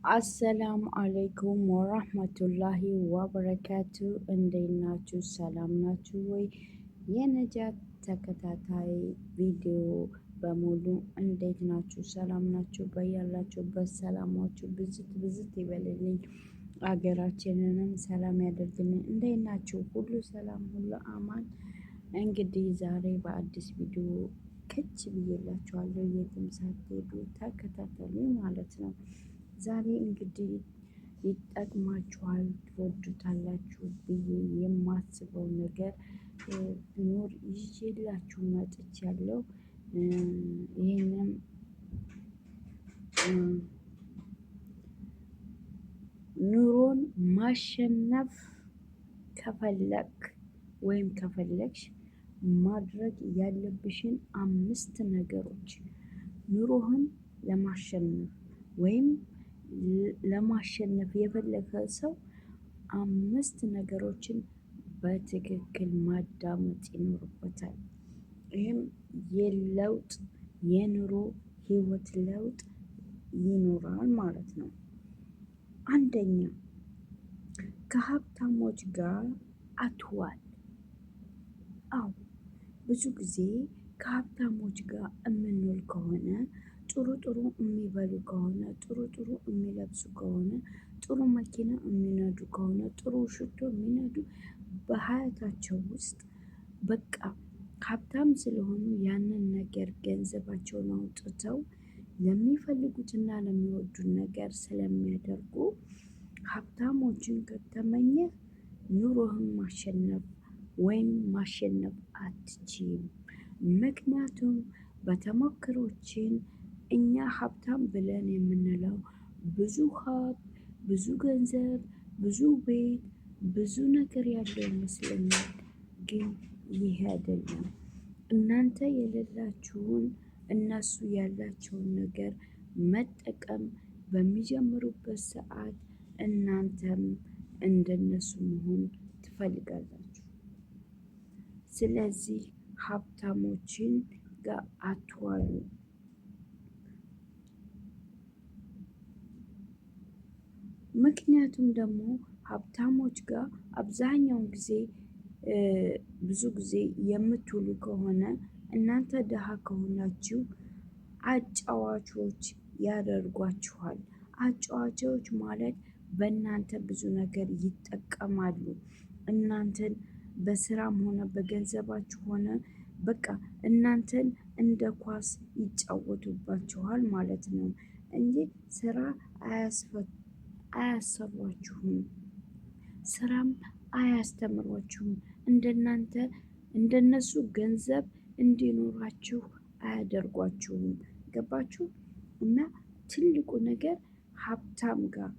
አሰላሙ አለይኩም ወራህመቱላሂ ወበረካቱ። እንዴት ናችሁ? ሰላም ናችሁ ወይ? የነጃት ተከታታይ ቪዲዮ በሙሉ እንዴት ናችሁ? ሰላም ናችሁ? በያላችሁበት ሰላማችሁ ብዝት ብዝት ይበልልኝ፣ አገራችንንም ሰላም ያደርግልኝ። እንዴት ናችሁ? ሁሉ ሰላም፣ ሁሉ አማን። እንግዲህ ዛሬ በአዲስ ቪዲዮ ከች ብዬላችኋለሁ። የትም ሳትሄዱ ተከታተሉ ማለት ነው። ዛሬ እንግዲህ ይጠቅማችኋል፣ ትወዱታላችሁ ብዬ የማስበው ነገር ቢኖር ይዤላችሁ መጥቻለሁ። ይህንም ኑሮን ማሸነፍ ከፈለክ ወይም ከፈለግሽ ማድረግ ያለብሽን አምስት ነገሮች፣ ኑሮህን ለማሸነፍ ወይም ለማሸነፍ የፈለገ ሰው አምስት ነገሮችን በትክክል ማዳመጥ ይኖርበታል። ይህም የለውጥ የኑሮ ህይወት ለውጥ ይኖራል ማለት ነው። አንደኛ፣ ከሀብታሞች ጋር አትዋል። አዎ፣ ብዙ ጊዜ ከሀብታሞች ጋር የምንውል ከሆነ፣ ጥሩ ጥሩ የሚበሉ ከሆነ፣ ጥሩ ጥሩ የሚለብሱ ከሆነ፣ ጥሩ መኪና የሚነዱ ከሆነ፣ ጥሩ ሽቶ የሚነዱ፣ በሀያታቸው ውስጥ በቃ ሀብታም ስለሆኑ ያንን ነገር ገንዘባቸውን አውጥተው ለሚፈልጉትና ለሚወዱት ነገር ስለሚያደርጉ ሀብታሞችን ከተመኘህ ኑሮህን ማሸነፍ ወይም ማሸነፍ አትችይም። ምክንያቱም በተሞክሮችን እኛ ሀብታም ብለን የምንለው ብዙ ሀብት፣ ብዙ ገንዘብ፣ ብዙ ቤት፣ ብዙ ነገር ያለው ይመስለኛል። ግን ይህ አይደለም። እናንተ የሌላችሁን እነሱ ያላቸውን ነገር መጠቀም በሚጀምሩበት ሰዓት እናንተም እንደነሱ መሆን ትፈልጋላችሁ። ስለዚህ ሀብታሞችን ጋር አትዋሉ። ምክንያቱም ደግሞ ሀብታሞች ጋር አብዛኛውን ጊዜ ብዙ ጊዜ የምትውሉ ከሆነ፣ እናንተ ድሃ ከሆናችሁ አጫዋቾች ያደርጓችኋል። አጫዋቾች ማለት በእናንተ ብዙ ነገር ይጠቀማሉ። እናንተን በስራም ሆነ በገንዘባችሁ ሆነ በቃ እናንተን እንደ ኳስ ይጫወቱባችኋል ማለት ነው እንጂ ስራ አያሰሯችሁም፣ ስራም አያስተምሯችሁም። እንደናንተ እንደነሱ ገንዘብ እንዲኖራችሁ አያደርጓችሁም። ገባችሁ? እና ትልቁ ነገር ሀብታም ጋር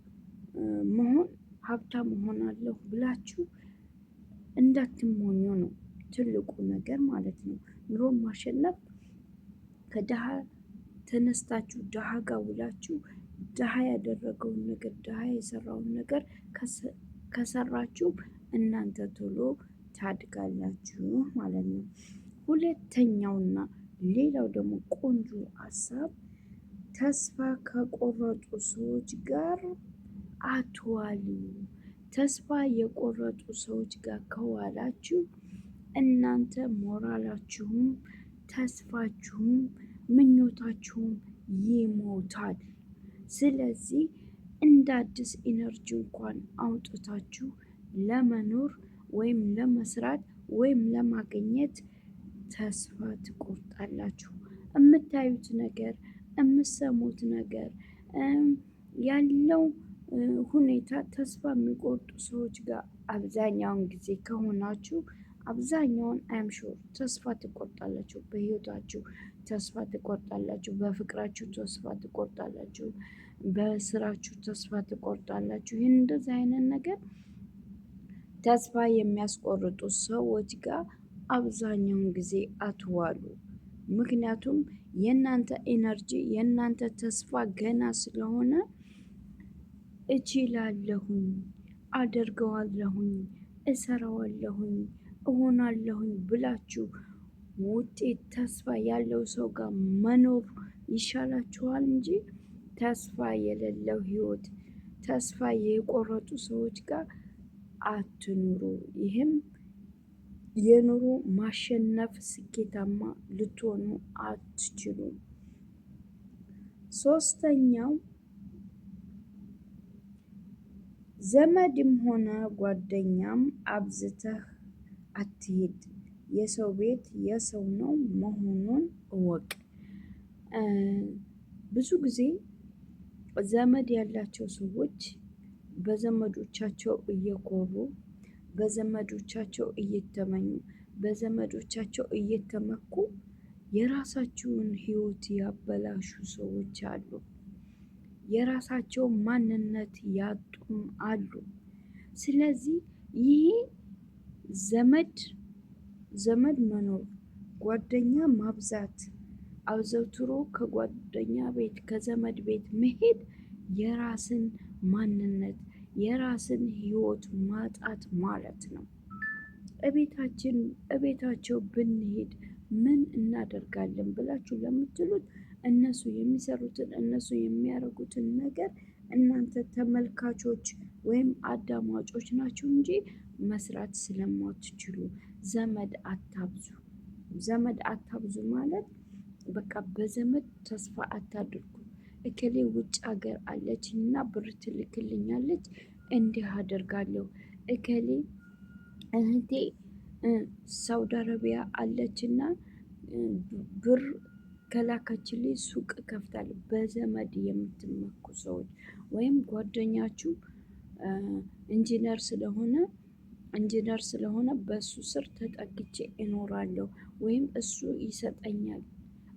መሆን፣ ሀብታም እሆናለሁ ብላችሁ እንዳትሞኙ ነው ትልቁ ነገር ማለት ነው። ኑሮን ማሸነፍ ከድሃ ተነስታችሁ ድሃ ጋር ውላችሁ ድሃ ያደረገውን ነገር፣ ድሃ የሰራውን ነገር ከሰራችሁ እናንተ ቶሎ ታድጋላችሁ ማለት ነው። ሁለተኛውና ሌላው ደግሞ ቆንጆ ሀሳብ፣ ተስፋ ከቆረጡ ሰዎች ጋር አትዋሉ። ተስፋ የቆረጡ ሰዎች ጋር ከዋላችሁ እናንተ ሞራላችሁም ተስፋችሁም ምኞታችሁም ይሞታል። ስለዚህ እንደ አዲስ energy እንኳን አውጥታችሁ ለመኖር ወይም ለመስራት ወይም ለማግኘት ተስፋ ትቆርጣላችሁ። የምታዩት ነገር፣ የምትሰሙት ነገር፣ ያለው ሁኔታ ተስፋ የሚቆርጡ ሰዎች ጋር አብዛኛውን ጊዜ ከሆናችሁ አብዛኛውን I'm sure ተስፋ ትቆርጣላችሁ። በህይወታችሁ ተስፋ ትቆርጣላችሁ። በፍቅራችሁ ተስፋ ትቆርጣላችሁ። በስራችሁ ተስፋ ትቆርጣላችሁ። ይህን እንደዚህ አይነት ነገር ተስፋ የሚያስቆርጡ ሰዎች ጋር አብዛኛውን ጊዜ አትዋሉ። ምክንያቱም የእናንተ energy፣ የእናንተ ተስፋ ገና ስለሆነ እችላለሁኝ፣ አደርገዋለሁኝ፣ እሰራዋለሁኝ፣ እሆናለሁኝ ብላችሁ ውጤት ተስፋ ያለው ሰው ጋር መኖር ይሻላችኋል እንጂ ተስፋ የሌለው ህይወት ተስፋ የቆረጡ ሰዎች ጋር አትኑሩ። ይህም የኑሮ ማሸነፍ ስኬታማ ልትሆኑ አትችሉም። ሶስተኛው ዘመድም ሆነ ጓደኛም አብዝተህ አትሂድ። የሰው ቤት የሰው ነው መሆኑን እወቅ። ብዙ ጊዜ ዘመድ ያላቸው ሰዎች በዘመዶቻቸው እየኮሩ፣ በዘመዶቻቸው እየተመኙ፣ በዘመዶቻቸው እየተመኩ የራሳቸውን ሕይወት ያበላሹ ሰዎች አሉ። የራሳቸው ማንነት ያጡም አሉ። ስለዚህ ይሄ ዘመድ ዘመድ መኖር፣ ጓደኛ ማብዛት፣ አዘውትሮ ከጓደኛ ቤት ከዘመድ ቤት መሄድ የራስን ማንነት የራስን ህይወት ማጣት ማለት ነው። እቤታችን እቤታቸው ብንሄድ ምን እናደርጋለን ብላችሁ ለምትሉት እነሱ የሚሰሩትን እነሱ የሚያደርጉትን ነገር እናንተ ተመልካቾች ወይም አዳማጮች ናችሁ እንጂ መስራት ስለማትችሉ ዘመድ አታብዙ። ዘመድ አታብዙ ማለት በቃ በዘመድ ተስፋ አታድርጉ። እከሌ ውጭ ሀገር አለች እና ብር ትልክልኛለች እንዲህ አደርጋለሁ፣ እከሌ እህቴ ሳውዲ አረቢያ አለችና ብር ከላከችልኝ ሱቅ እከፍታለሁ። በዘመድ የምትመኩ ሰዎች ወይም ጓደኛችሁ ኢንጂነር ስለሆነ ኢንጂነር ስለሆነ በእሱ ስር ተጠግቼ እኖራለሁ ወይም እሱ ይሰጠኛል፣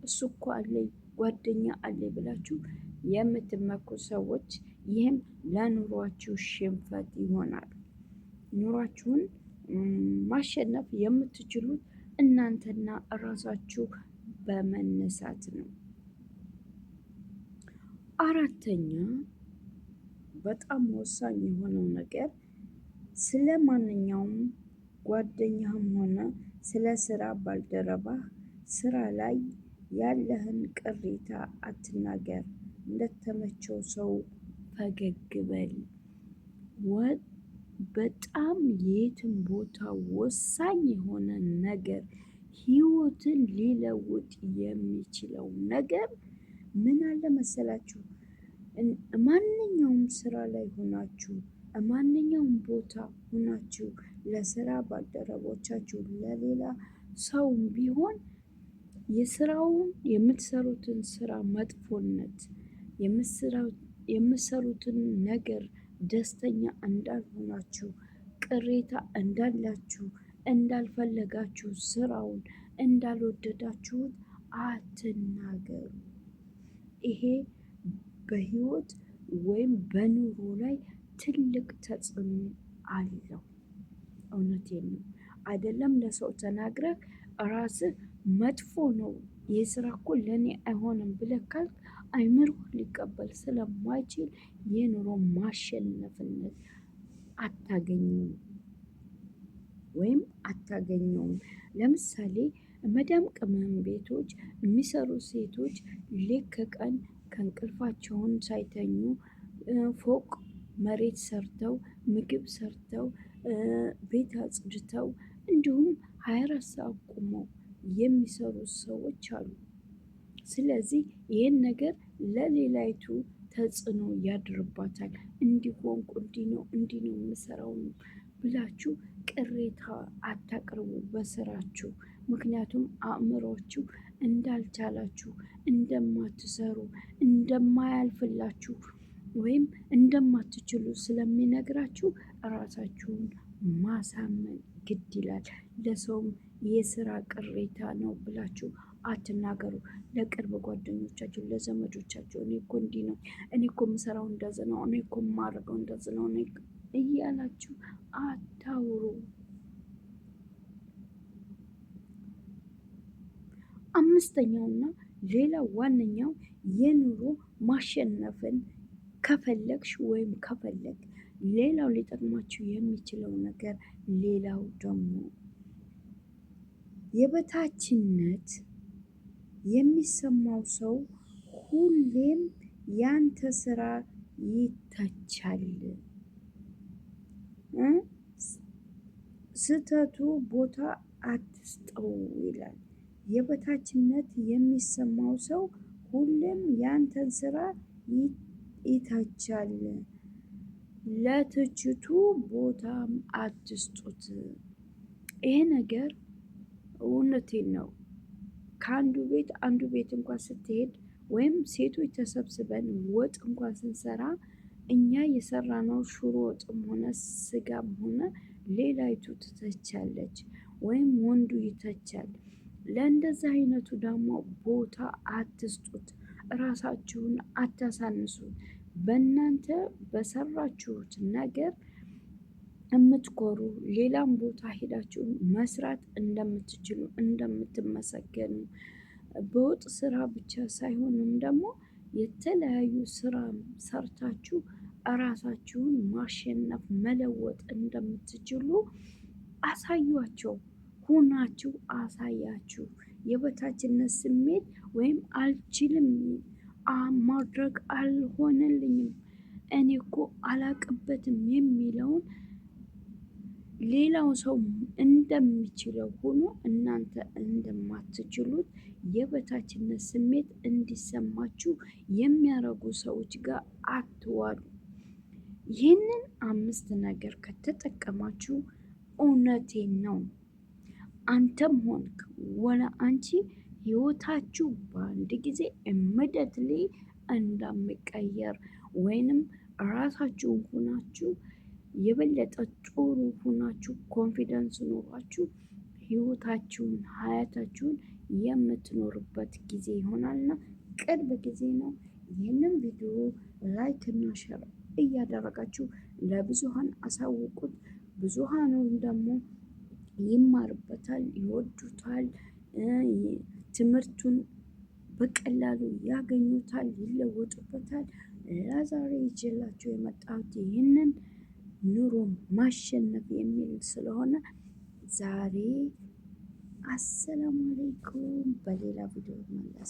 እሱ እኮ አለኝ ጓደኛ አለኝ ብላችሁ የምትመኩ ሰዎች ይህም ለኑሯችሁ ሽንፈት ይሆናል። ኑሯችሁን ማሸነፍ የምትችሉት እናንተና እራሳችሁ በመነሳት ነው። አራተኛ በጣም ወሳኝ የሆነው ነገር ስለ ማንኛውም ጓደኛህም ሆነ ስለ ስራ ባልደረባህ ስራ ላይ ያለህን ቅሬታ አትናገር። እንደተመቸው ሰው ፈገግ በል። በጣም የትም ቦታ ወሳኝ የሆነ ነገር ህይወትን ሊለውጥ የሚችለው ነገር ምን አለ መሰላችሁ? ማንኛውም ስራ ላይ ሆናችሁ፣ ማንኛውም ቦታ ሆናችሁ ለስራ ባልደረቦቻችሁ፣ ለሌላ ሰውም ቢሆን የስራውን የምትሰሩትን ስራ መጥፎነት፣ የምትሰሩትን ነገር ደስተኛ እንዳልሆናችሁ፣ ቅሬታ እንዳላችሁ፣ እንዳልፈለጋችሁ፣ ስራውን እንዳልወደዳችሁት አትናገሩ። ይሄ በህይወት ወይም በኑሮ ላይ ትልቅ ተጽዕኖ አለው። እውነቴን ነው። አይደለም ለሰው ተናግረህ ራስህ መጥፎ ነው ይህ ስራ እኮ ለእኔ አይሆንም ብለህ ካልክ አይምሮህ ሊቀበል ስለማይችል የኑሮ ማሸነፍነት አታገኘውም ወይም አታገኘውም። ለምሳሌ መዳም ቅመም ቤቶች የሚሰሩ ሴቶች ሌት ከቀን ከእንቅልፋቸውን ሳይተኙ ፎቅ መሬት ሰርተው፣ ምግብ ሰርተው፣ ቤት አጽድተው እንዲሁም 24 ሰዓት ቆመው የሚሰሩ ሰዎች አሉ። ስለዚህ ይህን ነገር ለሌላይቱ ተጽዕኖ ያድርባታል። እንዲሆንኩ እንዲህ ነው እንዲህ ነው የምሰራው ብላችሁ ቅሬታ አታቅርቡ በስራችሁ። ምክንያቱም አእምሯችሁ እንዳልቻላችሁ፣ እንደማትሰሩ፣ እንደማያልፍላችሁ ወይም እንደማትችሉ ስለሚነግራችሁ እራሳችሁን ማሳመን ግድ ይላል። ለሰውም የስራ ቅሬታ ነው ብላችሁ አትናገሩ። ለቅርብ ጓደኞቻችሁ፣ ለዘመዶቻችሁ እኔ እኮ እንዲህ ነው፣ እኔ እኮ የምሰራው እንደዚህ ነው፣ እኔ እኮ የማደርገው እንደዚህ ነው እያላችሁ አታውሩ። አምስተኛውና ሌላው ዋነኛው የኑሮ ማሸነፍን ከፈለግሽ ወይም ከፈለግ ሌላው ሊጠቅማችሁ የሚችለው ነገር ሌላው ደግሞ የበታችነት የሚሰማው ሰው ሁሌም ያንተ ስራ ይተቻል። ስህተቱ ቦታ አትስጠው ይላል። የበታችነት የሚሰማው ሰው ሁሌም ያንተን ስራ ይተቻል። ለትችቱ ቦታም አትስጡት። ይሄ ነገር እውነቴን ነው። ከአንዱ ቤት አንዱ ቤት እንኳን ስትሄድ ወይም ሴቶች ተሰብስበን ወጥ እንኳን ስንሰራ እኛ የሰራነው ሽሮ ወጥም ሆነ ስጋም ሆነ ሌላይቱ ትተቻለች ወይም ወንዱ ይተቻል። ለእንደዚህ አይነቱ ደግሞ ቦታ አትስጡት። እራሳችሁን አታሳንሱ። በእናንተ በሰራችሁት ነገር የምትኮሩ ሌላም ቦታ ሄዳችሁ መስራት እንደምትችሉ እንደምትመሰገኑ በወጥ ስራ ብቻ ሳይሆንም ደግሞ የተለያዩ ስራ ሰርታችሁ እራሳችሁን ማሸነፍ መለወጥ እንደምትችሉ አሳዩአቸው። ሁናችሁ አሳያችሁ። የበታችነት ስሜት ወይም አልችልም፣ ማድረግ አልሆነልኝም፣ እኔ እኮ አላቅበትም የሚለውን ሌላው ሰው እንደሚችለው ሆኖ እናንተ እንደማትችሉት የበታችነት ስሜት እንዲሰማችሁ የሚያደርጉ ሰዎች ጋር አትዋሉ። ይህንን 5 ነገር ከተጠቀማችሁ እውነቴን ነው፣ አንተም ሆንክ ወላ አንቺ ህይወታችሁ በአንድ ጊዜ immediately እንደሚቀየር ወይንም ራሳችሁን ሆናችሁ የበለጠ ጥሩ ሆናችሁ confidence ኖሯችሁ ህይወታችሁን ሀያታችሁን የምትኖሩበት ጊዜ ይሆናልና ቅርብ ጊዜ ነው። ይህንን ቪዲዮ like እና share እያደረጋችሁ ለብዙሃን አሳውቁት። ብዙሃኑን ደግሞ ይማርበታል፣ ይወዱታል፣ ትምህርቱን በቀላሉ ያገኙታል፣ ይለወጡበታል። ለዛሬ ይዤላችሁ የመጣሁት ይህንን ኑሮ ማሸነፍ የሚል ስለሆነ ዛሬ አሰላሙ አለይኩም በሌላ ቪዲዮ መለስ።